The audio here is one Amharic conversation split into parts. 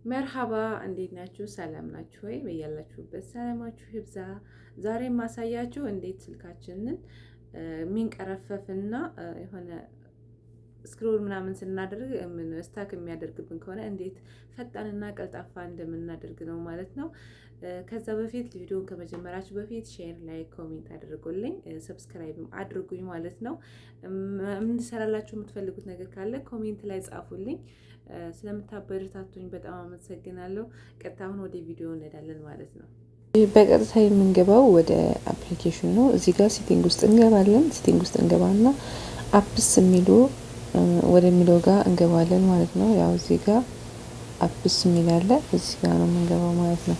መርሃባ፣ እንዴት ናችሁ? ሰላም ናችሁ ወይ? በያላችሁበት ሰላማችሁ ይብዛ። ዛሬ የማሳያችሁ እንዴት ስልካችንን የሚንቀረፈፍና የሆነ scroll ምናምን ስናደርግ stuck የሚያደርግብን ከሆነ እንዴት ፈጣንና ቀልጣፋ እንደምናደርግ ነው ማለት ነው። ከዛ በፊት ቪዲዮን ከመጀመራችሁ በፊት share፣ like፣ comment አድርጉልኝ፣ subscribe ም አድርጉኝ ማለት ነው። እንድሰራላችሁ የምትፈልጉት ነገር ካለ comment ላይ ጻፉልኝ። ስለምታበረታቱኝ በጣም አመሰግናለሁ። ቀጥታ አሁን ወደ ቪዲዮ እንሄዳለን ማለት ነው። በቀጥታ የምንገባው ወደ application ነው። እዚህ ጋር setting ውስጥ እንገባለን። Setting ውስጥ እንገባና apps የሚሉ ወደሚለው ጋር እንገባለን ማለት ነው። ያው እዚህ ጋር apps የሚል አለ። እዚህ ጋር ነው የምንገባው ማለት ነው።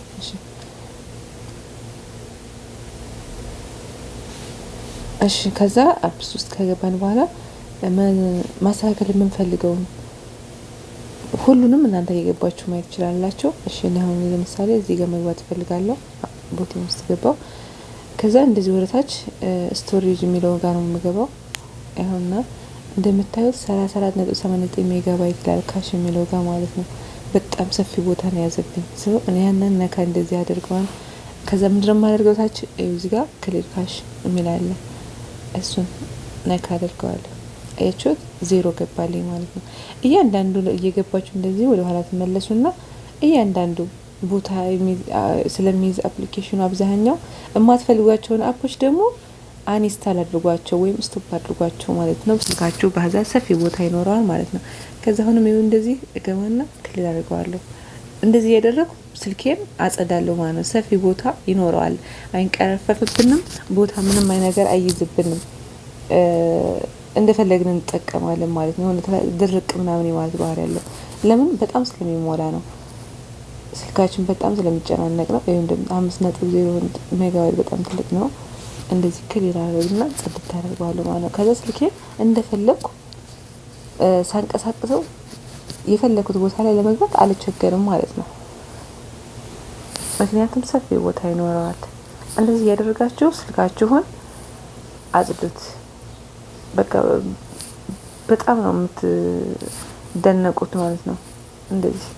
እሺ፣ ከዛ apps ውስጥ ከገባን በኋላ ማስተካከል የምንፈልገውን ሁሉንም እናንተ እየገባችሁ ማየት ትችላላችሁ። እሺ፣ እኔ አሁን ለምሳሌ እዚህ ጋር መግባት እፈልጋለሁ። ቦቴን ውስጥ ገባው። ከዛ እንደዚህ ወደታች storage የሚለው ጋር ነው የምገባው። ይኸውና እንደምታዩት 34.89 ሜጋባይት ይላል cache የሚለው ጋር ማለት ነው። በጣም ሰፊ ቦታ ነው የያዘብኝ። So እኔ ያንን ነካ እንደዚህ አደርገዋል። ከዛ ምንድነው የማደርገው? ታች እዚህ ጋር clear cache የሚል አለ። እሱን ነካ አደርገዋለሁ። አያችሁት? ዜሮ ገባልኝ ማለት ነው። እያንዳንዱ እየገባችሁ እንደዚህ ወደ ኋላ ትመለሱና እያንዳንዱ ቦታ ስለሚይዝ application ኑ አብዛኛው የማትፈልጓቸውን app ኦች ደግሞ uninstall አድርጓቸው ወይም stop አድርጓቸው ማለት ነው። ስልካችሁ በዛ ሰፊ ቦታ ይኖረዋል ማለት ነው። ከዛ አሁንም ይኸው እንደዚህ እገባና clear አድርገዋለሁ። እንደዚህ እያደረኩ ስልኬን አጸዳለሁ ማለት ነው። ሰፊ ቦታ ይኖረዋል፣ አይንቀረፈፍብንም፣ ቦታ ምንም አይ ነገር አይይዝብንም። እንደፈለግን እንጠቀማለን ማለት ነው። የሆነ ድርቅ ምናምን የማለት ባህሪ ያለው ለምን በጣም ስለሚሞላ ነው። ስልካችን በጣም ስለሚጨናነቅ ነው። ይኸው 5.0 ሜጋባይት በጣም ትልቅ ነው። እንደዚህ clear አደርግና ጽድት አደርገዋለሁ ማለት ነው። ከዛ ስልኬ እንደፈለግኩ ሳንቀሳቅሰው የፈለኩት ቦታ ላይ ለመግባት አልቸገርም ማለት ነው። ምክንያቱም ሰፊ ቦታ ይኖረዋል። እንደዚህ እያደረጋችሁ ስልካችሁን አጽዱት። በቃ በጣም ነው የምትደነቁት ማለት ነው። እንደዚህ